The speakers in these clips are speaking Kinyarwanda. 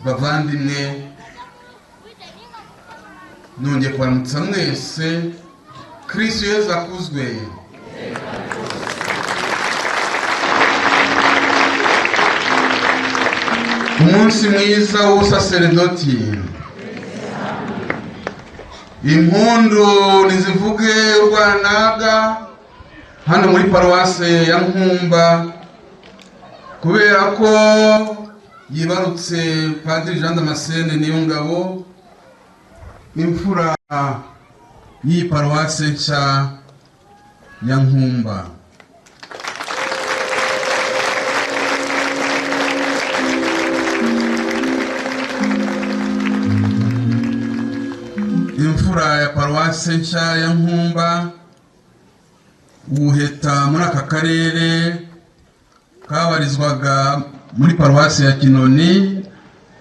Bavandimwe, nongeye kubaramutsa mwese. Kristo Yezu akuzwe. Umunsi mwiza w'ubusaseredoti. Impundu nizivuge urwanaga hano muri paruwase ya Nkumba, kubera ko yibarutse Padiri Jean Damascene Niyongabo, imfura y'iyi paruwase nshya ya Nkumba. Imfura ya paruwase nshya ya Nkumba ubuheta muri aka karere kabarizwaga muri paruwase ya Kinoni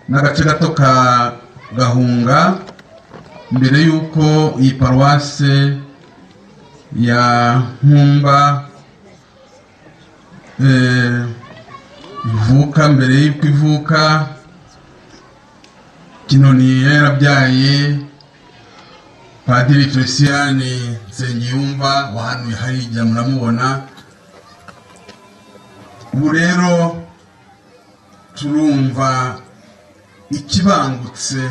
n'agace gato ka Gahunga, mbere y'uko iyi paruwase ya Nkumba ivuka. Mbere y'uko ivuka, Kinoni yarabyaye Padiri Felicien Nsengiyumva wahanuye hariya muramubona. Ubu rero turumva ikibangutse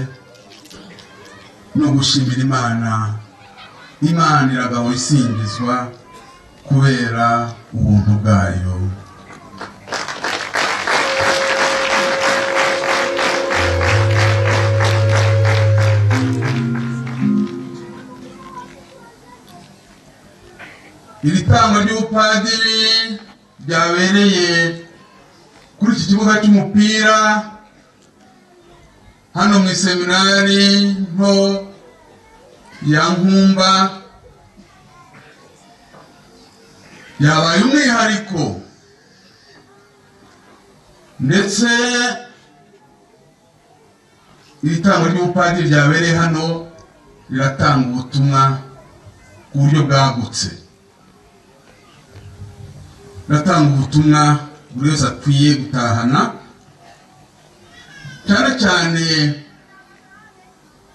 no gushimira Imana. Imana iragahora isingizwa kubera ubuntu bwayo. Iri tangwa ry'ubupadiri ryabereye kuri iki kibuga cy'umupira hano mu iseminari nto ya Nkumba yabaye umwihariko, ndetse iri tangwa ry'ubupadiri ryabereye hano riratanga ubutumwa ku buryo bwagutse, riratanga ubutumwa buri wese akwiye gutahana, cyane cyane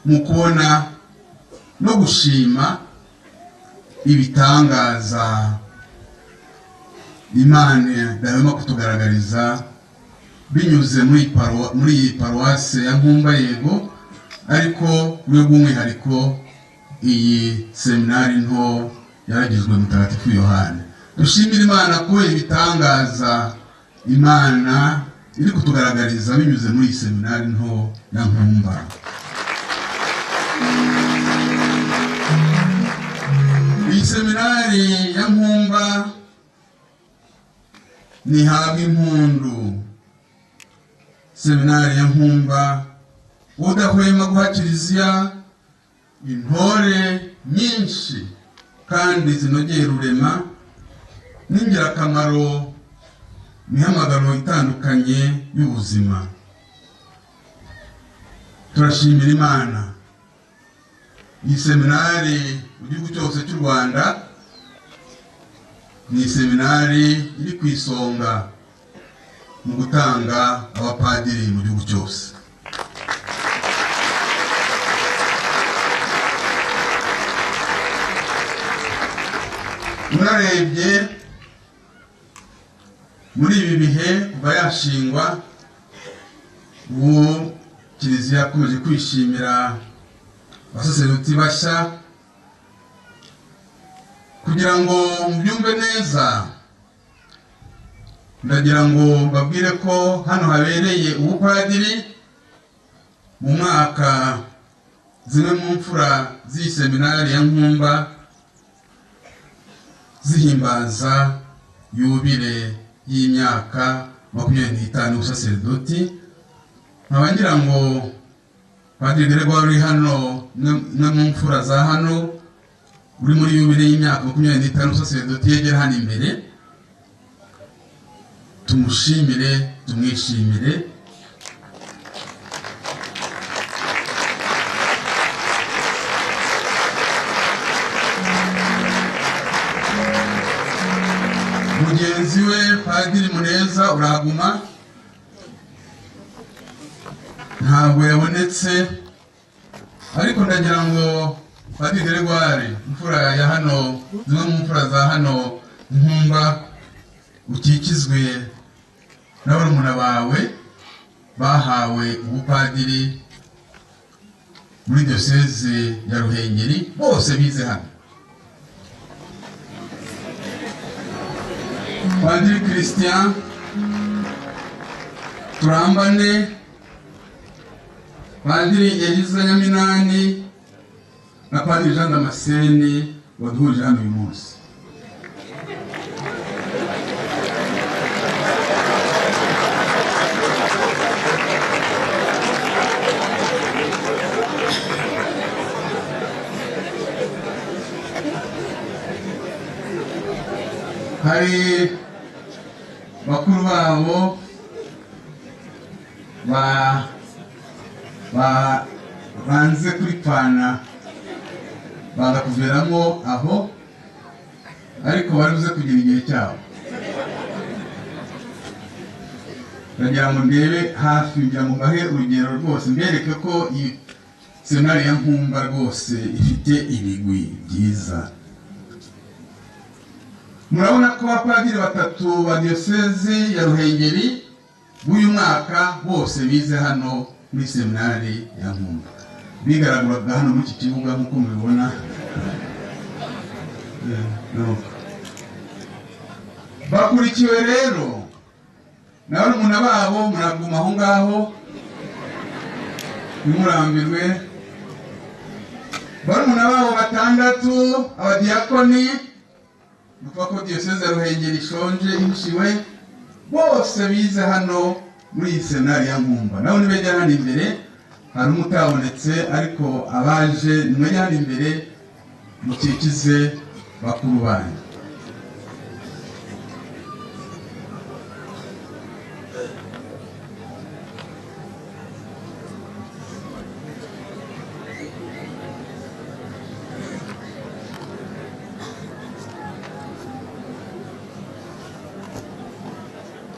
mu kubona no gushima ibitangaza Imana idahwema kutugaragariza binyuze muri iyi paruwase ya Nkumba. Yego, ariko buryo bw'umwihariko iyi seminari nto yaragizwe Mutagatifu Yohani. Dushimire Imana kubera ibitangaza Imana iri kutugaragariza binyuze muri iyi seminari nto ya Nkumba. Iyi seminari ya Nkumba ntihabwa impundu. Seminari ya Nkumba udahwema guha Kiliziya intore nyinshi kandi zinogeye rurema n'ingirakamaro mihamagaro itandukanye y'ubuzima. Turashimira Imana. Iyi seminari mu gihugu cyose cy'u Rwanda ni seminari iri ku isonga mu gutanga abapadiri mu gihugu cyose. Unarebye muri ibi bihe kuva yashingwa, ubu Kiliziya yakomeje kwishimira abasaseredoti bashya. Kugira ngo mubyumve neza, ndagira ngo mbabwire ko hano habereye ubupadiri mu mwaka zimwe mu mfura z'iyi seminari ya Nkumba zihimbaza yubile y'imyaka 25 y'ubusaseredoti. Nkaba ngira ngo Padiri Gregoire uri hano, umwe mu mfura za hano uri muri yubile y'imyaka 25 y'ubusaseredoti, yegera hano imbere tumushimire, tumwishimire. Mugenzi we Padiri Muneza uraguma. Ntabwo yabonetse, ariko ndagira ngo Padiri Gregoire, imfura ya hano, zimwe mu mfura za hano Nkumba, ukikizwe na barumuna bawe bahawe ubupadiri muri diyoseze ya Ruhengeri, bose bize hano. Padiri Christian Turambane, Padiri Eliza Nyaminani na Padiri Jean Damascene waduhuje hano uyu munsi. Hari bakuru babo banze kuripfana bagakuveramo aho, ariko bari buze kugira igihe cyabo. Ndagira ngo ndebe hafi, ngira ngo mbahe urugero rwose, mbereke ko iyi seminari ya Nkumba rwose ifite ibigwi byiza. Murabona ko abapadiri batatu ba diyoseze ya Ruhengeri b'uyu mwaka bose bize hano muri seminari ya Nkumba, bigaraguraga hano muri iki kibuga nk'uko mubibona. Bakurikiwe rero na barumuna babo, muraguma aho ngaho ntimurambirwe. Barumuna babo batandatu abadiyakoni, ni ukuvuga ko diyoseze ya Ruhengeri ishonje ihishiwe, bose bize hano muri iyi seminari ya Nkumba. Nabo nibegera hano imbere, hari umwe utabonetse, ariko abaje nimwegere hano imbere mukikize bakuru banyu.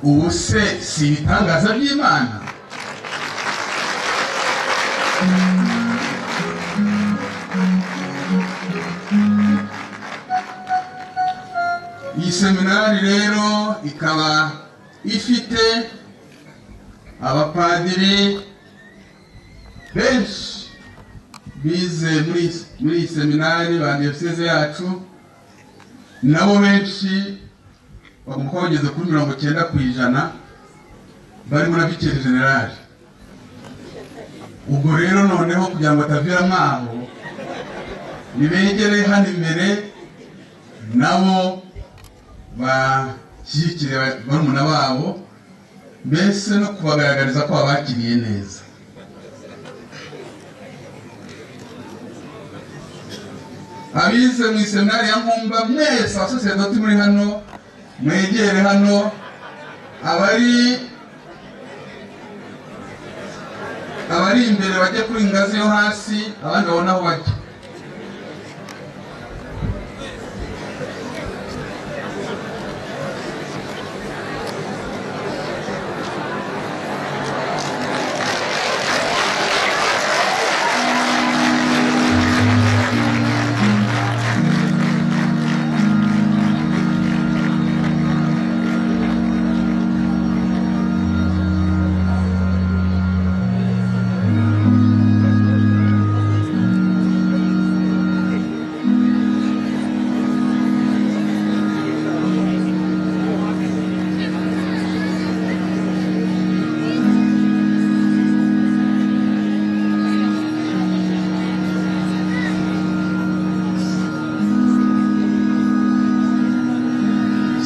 Ubu se si ibitangaza by'Imana? Iyi seminari rero ikaba ifite abapadiri benshi bize muri iyi seminari ba diyoseze yacu, nabo benshi bagomba kuba bageze kuri 90% barimo na Vicaire General. Ubwo rero noneho kugira ngo bataviramo aho, nibegere hano imbere nabo bashyigikire barumuna babo, mbese no kubagaragariza ko babakiriye neza. Abize mu iseminari ya Nkumba mwese, abasaseredoti muri hano mwegere hano, abari imbere bajye kuri ingazi yo hasi, abandi babona aho bajya.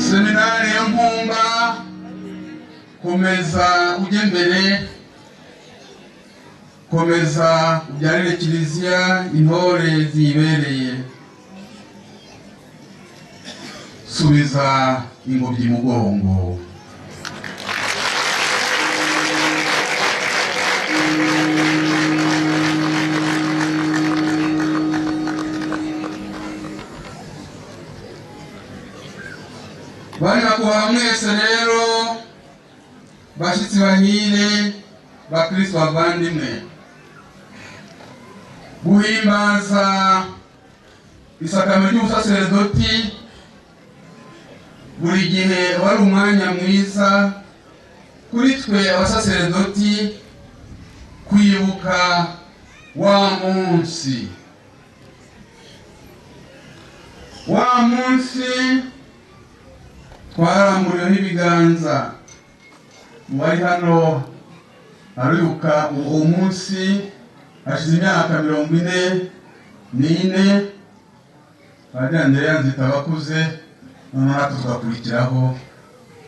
Seminari ya Nkumba, komeza ujye mbere, komeza ubyarire kiliziya intore ziyibereye, subiza ingobyi mugongo. Bari baguha mwese rero bashyitsi bahire Bakristo bavandimwe, guhimbaza isakamento ry'ubusaseredoti buri gihe wari umwanya mwiza kuri twe abasaseredoti kwibuka wa munsi, wa munsi twaramburiweho ibiganza. Wari hano aribuka uwo munsi, hashize imyaka 44, Padiri Andereya Nzita abakuze, noneho natwe tugakurikiraho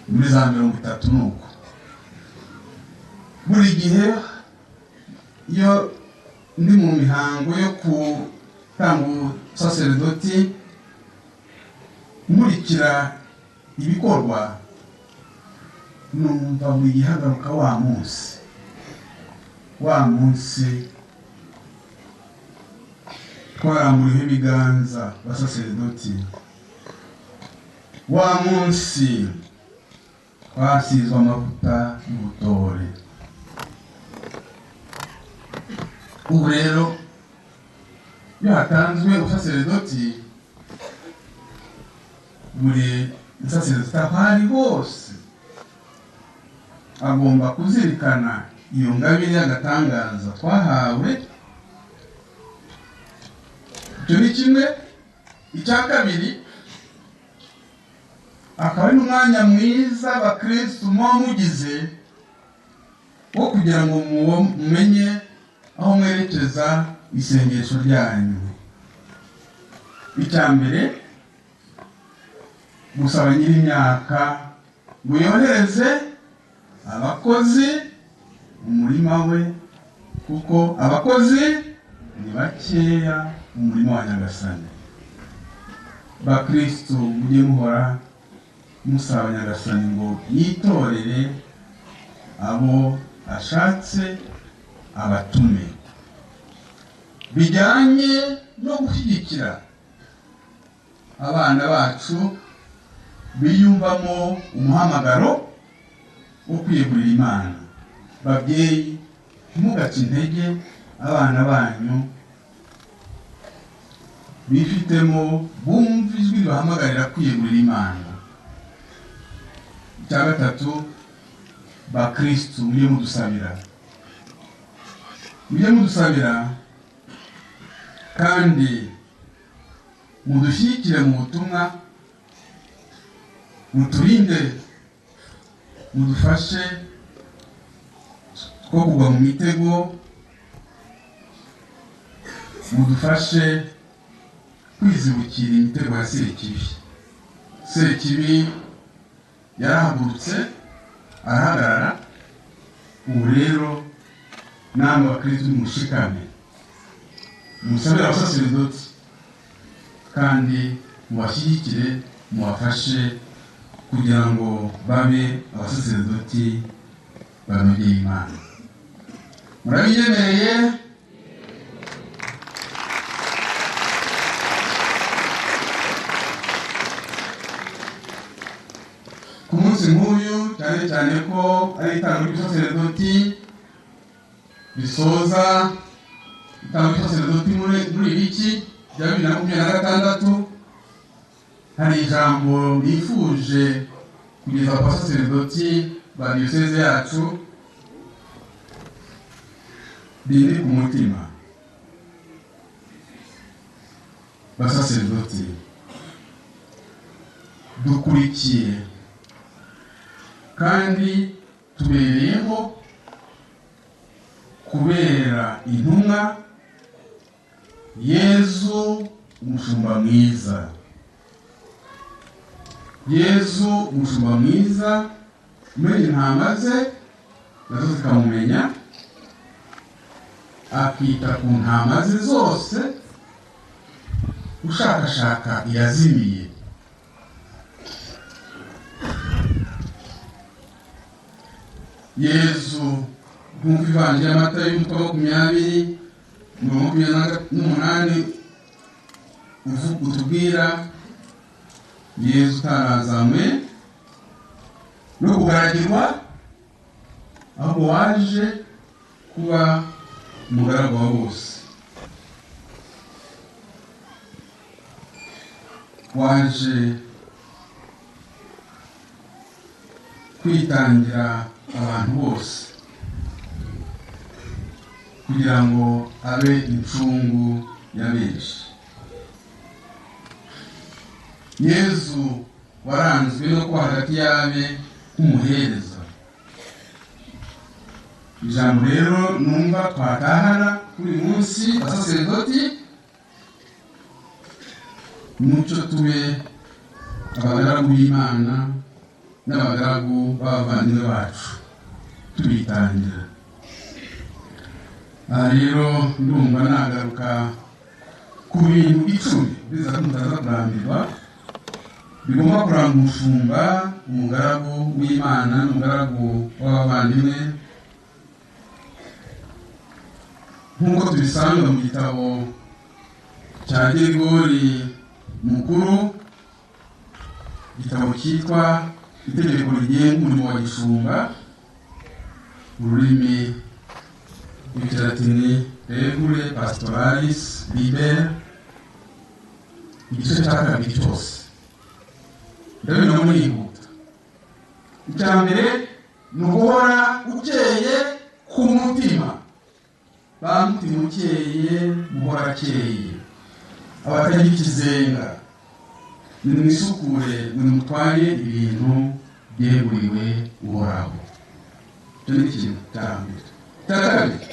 muri za 30 nuko. Buri gihe iyo ndi mu mihango yo gutanga ubusaseredoti nkurikira ibikorwa, numva buri gihe hagaruka wa munsi, wa munsi twaramburiweho ibiganza basaseredoti, wa munsi twasizwe amavuta y'ubutore. Ubu rero iyo hatanzwe ubusaseredoti, buri musaseredoti aho ari hose agomba kuzirikana iyo ngabire y'agatangaza twahawe. Icyo ni kimwe. Icya kabiri, akaba ari n'umwanya mwiza abakristu muba mugize wo kugira ngo mumenye aho mwerekeza isengesho ryanyu. Icya mbere, gusaba nyir'imyaka ngo yohereze abakozi mu murima we, kuko abakozi ni bakeya mu murima wa Nyagasani. Bakristu, mujye muhora musaba Nyagasani ngo yitorere abo ashatse abatume. Bijyanye no gushyigikira abana bacu biyumvamo umuhamagaro wo kwiyegurira Imana. Babyeyi, ntimugace intege abana banyu bifitemo, bumva ijwi ribahamagarira kwiyegurira Imana. Icya gatatu, bakristu mujye mudusabira, mujye mudusabira kandi mudushyigikire mu butumwa, muturinde, mudufashe two kugwa mu mitego, mudufashe kwizibukira imitego ya Sekibi. Sekibi yarahagurutse arahagarara. Ubu rero namwe abakristu mushikame, musabire abasaseredoti kandi mubashyigikire, mubafashe kugira ngo babe abasaseredoti banogeye Imana. Murabinyemereye? Ku munsi nk'uyu, cyane cyane ko ari itangwa ry'ubusaseredoti risoza itangwa ry'ubusaseredoti muri iki rya 2026, hari ijambo nifuje kugeza ku basaseredoti ba diyoseze yacu riri ku mutima. Basaseredoti, dukurikiye kandi tubereyeho kubera intumwa Yezu umushumba mwiza. Yezu umushumba mwiza umenya intama ze nazo zikamumenya, akita ku ntama ze zose, ushakashaka iyazimiye. Yezu nk'uko ivanjiri ya Matayo y'umutwe wa 20 28 utubwira, Yezu utarazanywe no kugaragirwa, ahubwo waje kuba umugaragu wa bose, waje kwitangira abantu bose kugira ngo abe incungu ya benshi. Yezu waranzwe no kuba hagati y'abe nk'umuhereza. Ijambo rero numva twatahana kuri uyu munsi abasaseredoti, mucyo tube abagaragu b'Imana n'abagaragu b'abavandimwe bacu tubitangira. Aha rero ndumva nagaruka ku bintu 10 biza ko mutaza kurambirwa, bigomba kuranga umushumba, umugaragu w'Imana n'umugaragu w'abavandimwe, nk'uko tubisanga mu gitabo cya Gregori Mukuru, igitabo cyitwa Itegeko rigenga umurimo wa gishumba, ururimi rw'ikilatini Regule Pastoralis Liber, igice cya 2 cyose. Ndabona murihuta. Icya mbere ni uguhora ukeye ku mutima. Ba mutima ukeye muhora akeye, abatagira ikizenga nimwisukure, nimutware ibintu byeguriwe Uhoraho. Icyo ni ikintu cya mbere. Icya kabiri,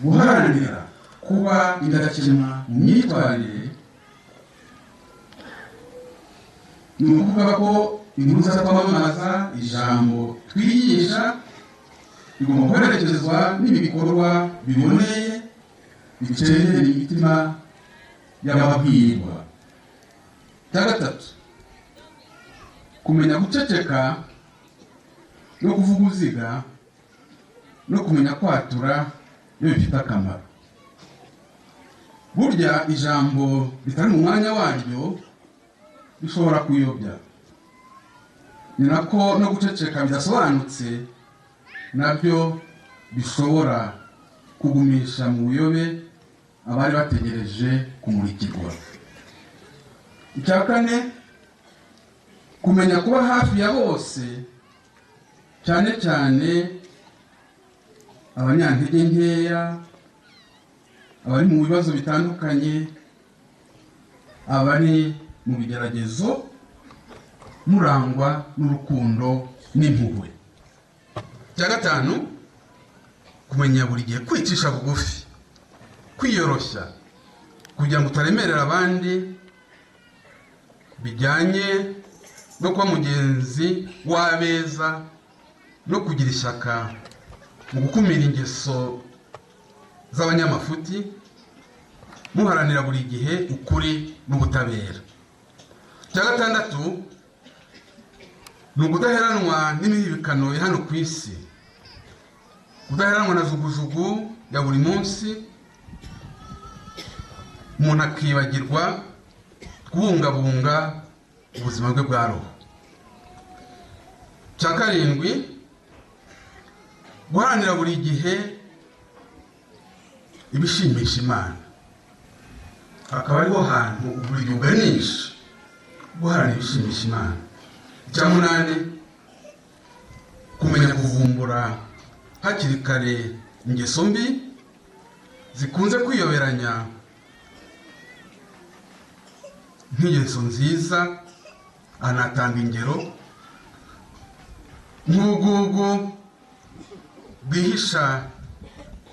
guharanira kuba indakemwa mu myitwarire. Ni ukuvuga ko inkuru twamamaza, ijambo twigisha bigomba guherekezwa n'ibikorwa biboneye bicengera imitima y'ababwirwa. Icya gatatu, kumenya guceceka no kuvuga uziga no kumenya kwatura iyo bifite akamaro. Burya ijambo ritari mu mwanya waryo rishobora kuyobya, ni nako no guceceka bidasobanutse nabyo bishobora kugumisha mu buyobe abari bategereje kumurikirwa. Icya kane, kumenya kuba hafi ya bose, cyane cyane abanyantege nkeya, abari mu bibazo bitandukanye, abari mu bigeragezo, murangwa n'urukundo n'impuhwe. Icya gatanu, kumenya buri gihe kwicisha bugufi, kwiyoroshya kugira ngo utaremerera abandi, bijyanye no kuba mugenzi w'abeza no kugira ishyaka mu gukumira ingeso z'abanyamafuti, muharanira buri gihe ukuri n'ubutabera. Icya gatandatu, ni ukudaheranwa n'imihibikano ya hano ku isi, kudaheranwa na jugujugu ya buri munsi, umuntu akibagirwa kubungabunga ubuzima bwe bwa roho. Icya karindwi, guharanira buri gihe ibishimisha Imana, akaba ariho hantu buri gihe uganisha guharanira ibishimisha Imana. Icya munani, kumenya kuvumbura hakiri kare ingeso mbi zikunze kwiyoberanya nk'ingeso nziza, anatanga ingero nk'ubugugu bwihisha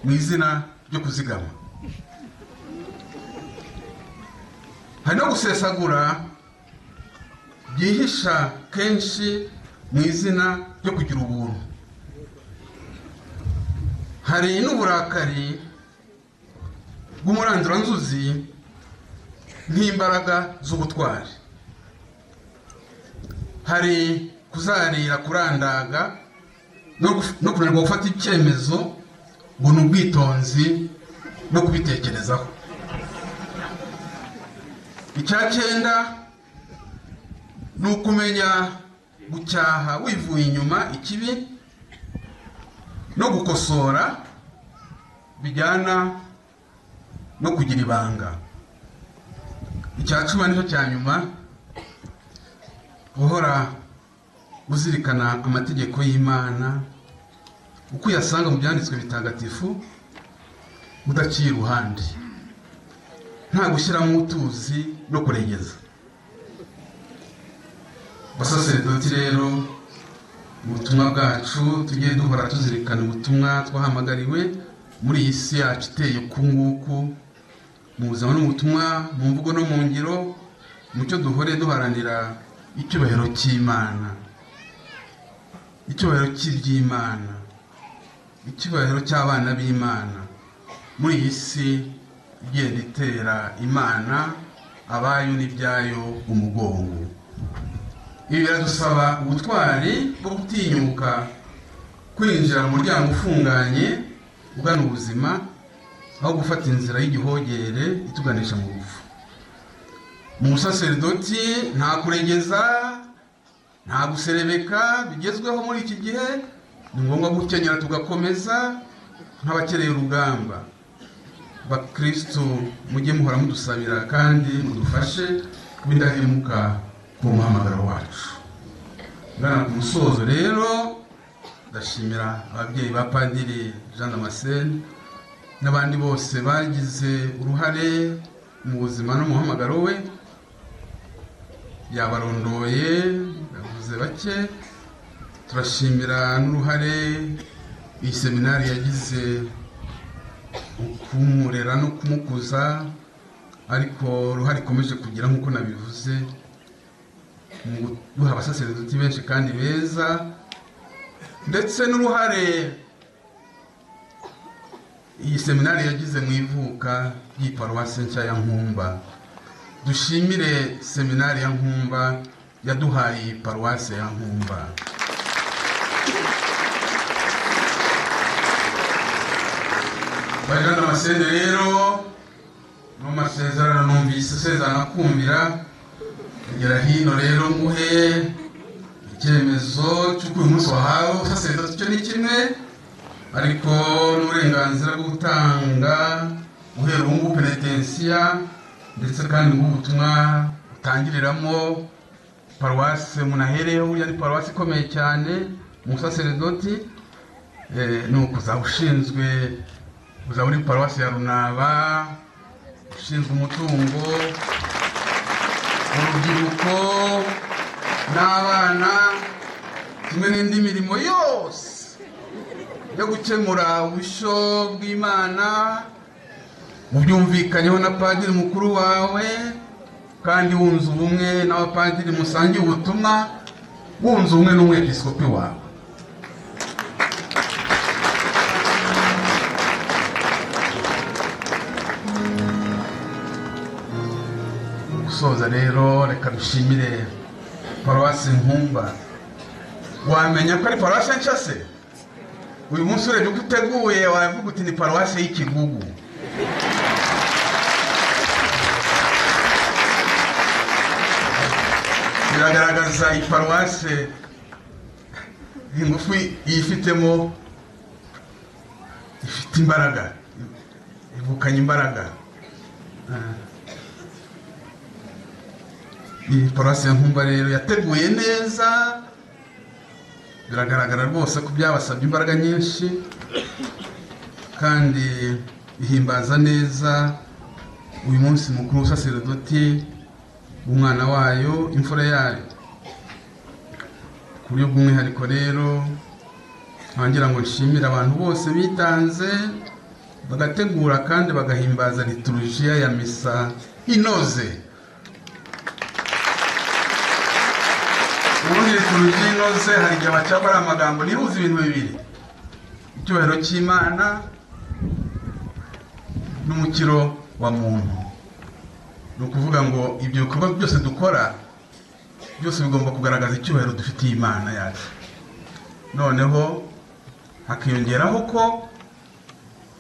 mu izina ryo kuzigama. Hari no gusesagura byihisha kenshi mu izina ryo kugira ubuntu. Hari n'uburakari bw'umuranduranzuzi nk'imbaraga z'ubutwari. Hari kuzarira, kurandaga no kunanirwa gufata icyemezo ngo ni ubwitonzi no kubitekerezaho. Icya cyenda, ni ukumenya gucyaha wivuye inyuma ikibi, no gukosora bijyana no kugira ibanga. Icya 10 nicyo cya nyuma, guhora uzirikana amategeko y'Imana uko uyasanga mu byanditswe bitagatifu, udaciye iruhande, nta gushyiramo utuzi no kuregeza. Basaseredoti rero, ubutumwa bwacu tujye duhora tuzirikana ubutumwa twahamagariwe muri iyi si yacu iteye uku nguku, mu buzima n'ubutumwa, mu mvugo no mu ngiro, mucyo duhore duharanira icyubahiro cy'Imana, icyubahiro cy'iby'Imana, icyubahiro cy'abana b'Imana muri iyi si igenda itera Imana abayo n'ibyayo umugongo. Ibi biradusaba ubutwari bwo gutinyuka kwinjira mu muryango ufunganye ugana ubuzima, aho gufata inzira y'igihogere ituganisha mu rupfu. Mu busaseredoti nta kuregeza, nta guserebeka bigezweho muri iki gihe. Ni ngombwa gukenyera tugakomeza nk'abakereye urugamba. Bakristo, mujye muhora mudusabira kandi mudufashe kuba indahemuka ku muhamagaro wacu. Ngana ku musozo rero, ndashimira ababyeyi ba Padiri Jean Damascene n'abandi bose bagize uruhare mu buzima n'umuhamagaro we. Yabarondoye, yavuze bake. Turashimira n'uruhare iyi seminari yagize kumurera no kumukuza, ariko uruhare ikomeje kugira nk'uko nabivuze mu guha abasaseredoti benshi kandi beza, ndetse n'uruhare iyi seminari yagize mu ivuka ry'iparuwasi nshya ya Nkumba. Dushimire seminari ya Nkumba yaduhaye iyi paruwasi ya Nkumba. Jean Damascene rero, mu masezerano numvise isezerano kumvira, ngera hino rero nguhe icyemezo cy'uko uyu munsi wahawe ubusaseredoti, cyo ni kimwe, ariko n'uburenganzira bwo gutanga guhera ubu ngubu penetensiya, ndetse kandi ubutumwa utangiriramo paruwasi munahereyeho. Burya ni paruwasi ikomeye cyane mu busaseredoti, ni ukuzaba ushinzwe, uzaba uri paruwasi ya Runaba, ushinzwe umutungo, urubyiruko n'abana, kimwe n'indi mirimo yose yo gukemura ubushyo bw'Imana, mubyumvikanyeho na padiri mukuru wawe, kandi wunze ubumwe n'abapadiri musangiye ubutumwa, wunze ubumwe n'umwepiskopi wawe. Gusoza rero, reka dushimire paruwasi Nkumba. Wamenya ko ari paruwasi nshya se? Uyu munsi urebye uko uteguye wavuga uti ni paruwasi y'Ikigugu. Biragaragaza iyi paruwasi ingufu yifitemo, ifite imbaraga, ivukanye imbaraga. Iyi paruwasi ya Nkumba rero yateguye neza, biragaragara rwose ko byabasabye imbaraga nyinshi, kandi ihimbaza neza uyu munsi mukuru w'ubusaseredoti w'umwana wayo, imfura yayo. Ku buryo bw'umwihariko rero, ngira ngo nshimire abantu bose bitanze bagategura kandi bagahimbaza liturujia ya misa inoze. Ubundi liturujia inoze hari igihe bacagura amagambo nihuza ibintu bibiri: icyubahiro cy'Imana n'umukiro wa muntu. Ni ukuvuga ngo ibyo bikorwa byose dukora byose bigomba kugaragaza icyubahiro dufitiye Imana yacu. Noneho hakiyongeraho ko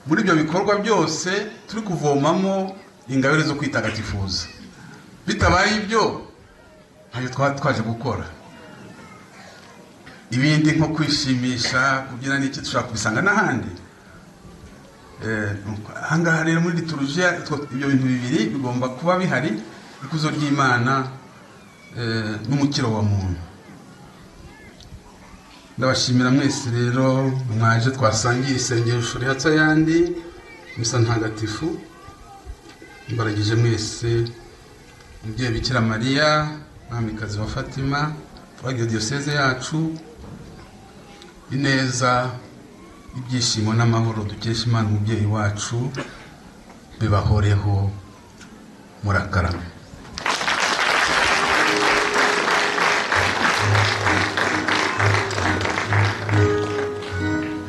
muri ibyo bikorwa byose turi kuvomamo ingabire zo kwitagatifuza. Bitabaye ibyo ntacyo twaba twaje gukora. Ibindi nko kwishimisha, kubyina n'iki, dushobora kubisanga n'ahandi. Ahangaha rero muri liturujia ibyo bintu bibiri bigomba kuba bihari: ikuzo ry'Imana n'umukiro wa muntu. Ndabashimira mwese rero mwaje twasangiye isengesho rihatse ayandi, misa ntagatifu. Mbaragije mwese umubyeyi Bikira Mariya, mwamikazi wa Fatima, twagiye diyoseze yacu, ineza, ibyishimo n'amahoro dukesha Imana umubyeyi wacu bibahoreho. Murakarama.